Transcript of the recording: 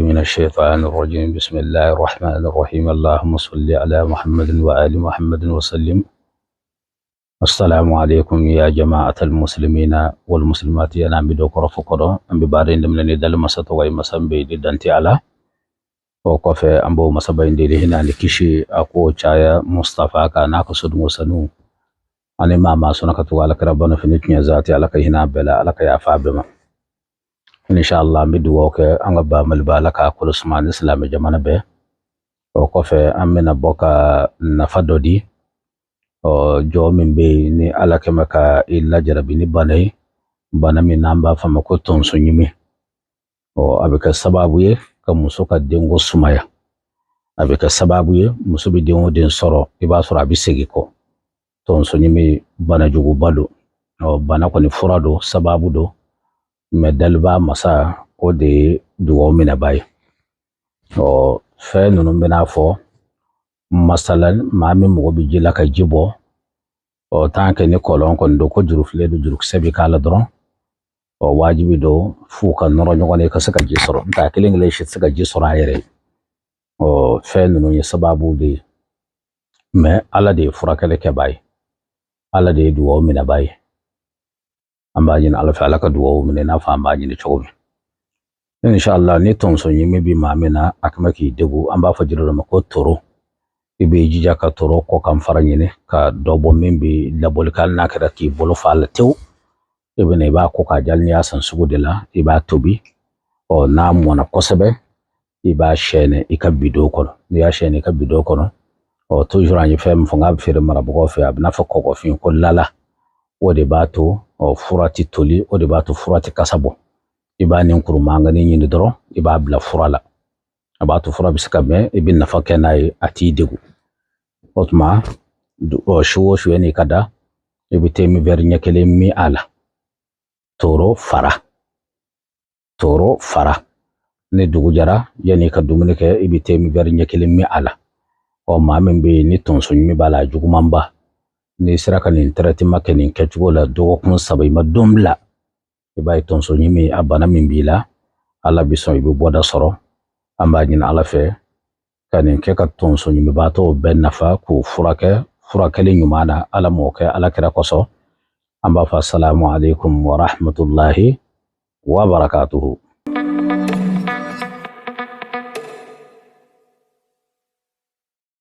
من الشيطان الرجيم. بسم الله الرحمن الرحيم. اللهم صل على محمد وآل محمد وسلم. السلام عليكم يا جماعة المسلمين والمسلمات. أنا بدو كرف كرو أم ببارين لمن دل مسا توي مسا بيدي دانتي على o kɔfɛ an b'o masaba in deli hinɛ ani kisi a k'o caya Mustafa kan n'a ka sodenw sanu ani maa maa sɔnna ka tugu ala kira bano fini tiɲɛ zaati. Ala ka hinɛ a bɛɛ la, ala ka yafa a bɛɛ ma inshallah. An bɛ dugawu kɛ an ka ba Maliba, ala k'a kolo suma ni silamɛ jamana bɛɛ. O kɔfɛ an bɛna bɔ ka nafa dɔ di. Ɔ jɔ min bɛ yen ni ala kɛmɛ ka i lajarabi ni bana ye, bana min n'an b'a fɔ a ma ko tonso ɲimi, ɔ a bɛ kɛ sababu ye ka muso ka denko sumaya. A bɛ kɛ sababu ye muso bɛ den o den sɔrɔ, i b'a sɔrɔ a bɛ segin kɔ. Tonso ɲimi bana juguba don. Ɔ bana kɔni fura don, sababu don, mɛ daliba masa o de ye dugawu minɛba ye. Ɔ fɛn ninnu bɛna fɔ masalan maa min mago bɛ ji la ka ji bɔ, ɔ tant que ni kɔlɔn kɔni don ko jurufilen don, jurukisɛ bɛ k'a la dɔrɔn, ɔ wajibi don f'u ka nɔrɔ ɲɔgɔn na i ka se ka ji sɔrɔ. N tɛ a kelen kelen si tɛ se ka ji sɔrɔ a yɛrɛ ye. Ɔ fɛn ninnu ye sababu de ye, mɛ ala de ye furakɛli kɛbaa ye, ala de ye dugawu minɛbaa ye. An b'a ɲini ala fɛ, ala ka dugawu minɛ i n'a fɔ an b'a ɲini cogo min inshallah. Ni tonso ɲimi bi maa min na, a kɛmɛ k'i degun, an b'a fɔ jiri dɔ ma ko toro. I b'i jija ka toro kɔ kan fara ɲini ka dɔ bɔ min bɛ labɔli kɛ, hali n'a kɛra k'i bolo fa la tewu. I bɛna i b'a ko k'a ja, n'i y'a san sugu de la i b'a tobi. Ɔ n'a mɔnna kosɛbɛ, i b'a sɛɛnɛ i ka bidon kɔnɔ. N'i y'a sɛɛnɛ i ka bidon kɔnɔ, ɔ toujours an ye fɛn min fɔ n k'a bɛ feere marabagaw fɛ, a bɛ n'a fɔ kɔgɔfin ko lala, o de b'a to ɔ fura ti toli, o de b'a to fura ti kasa bɔ. I b'a ni kurumangani ɲini dɔrɔn, i b'a bila fura la, a b'a to fura bɛ se ka mɛn, i bɛ nafa kɛ n'a ye, a t'i degun. O tuma ɔ su o su yanni i ka da, i bɛ te min wɛri ɲɛ kelen min a la. Toro fara, toro fara, ni dugu jɛra yanni i ka dumuni kɛ, i bɛ te min wɛri ɲɛ kelen min a la. Ɔ maa min bɛ yen ni tonso ɲimi b'a la, a jugumanba, n'i sera ka nin traitement kɛ nin kɛcogo la dɔgɔkun 3, i ma don bila, i b'a ye tonso ɲimi a bana min b'i la, ala bɛ sɔn i bɛ bɔda sɔrɔ. An b'a ɲini ala fɛ ka nin kɛ ka tonso ɲimibaatɔw bɛɛ nafa k'u furakɛ furakɛli ɲuman na. Ala m'o kɛ ala kira kosɔn. An b'a fɔ asalamu aleykum wa rahmatulahi wa barakatuhu.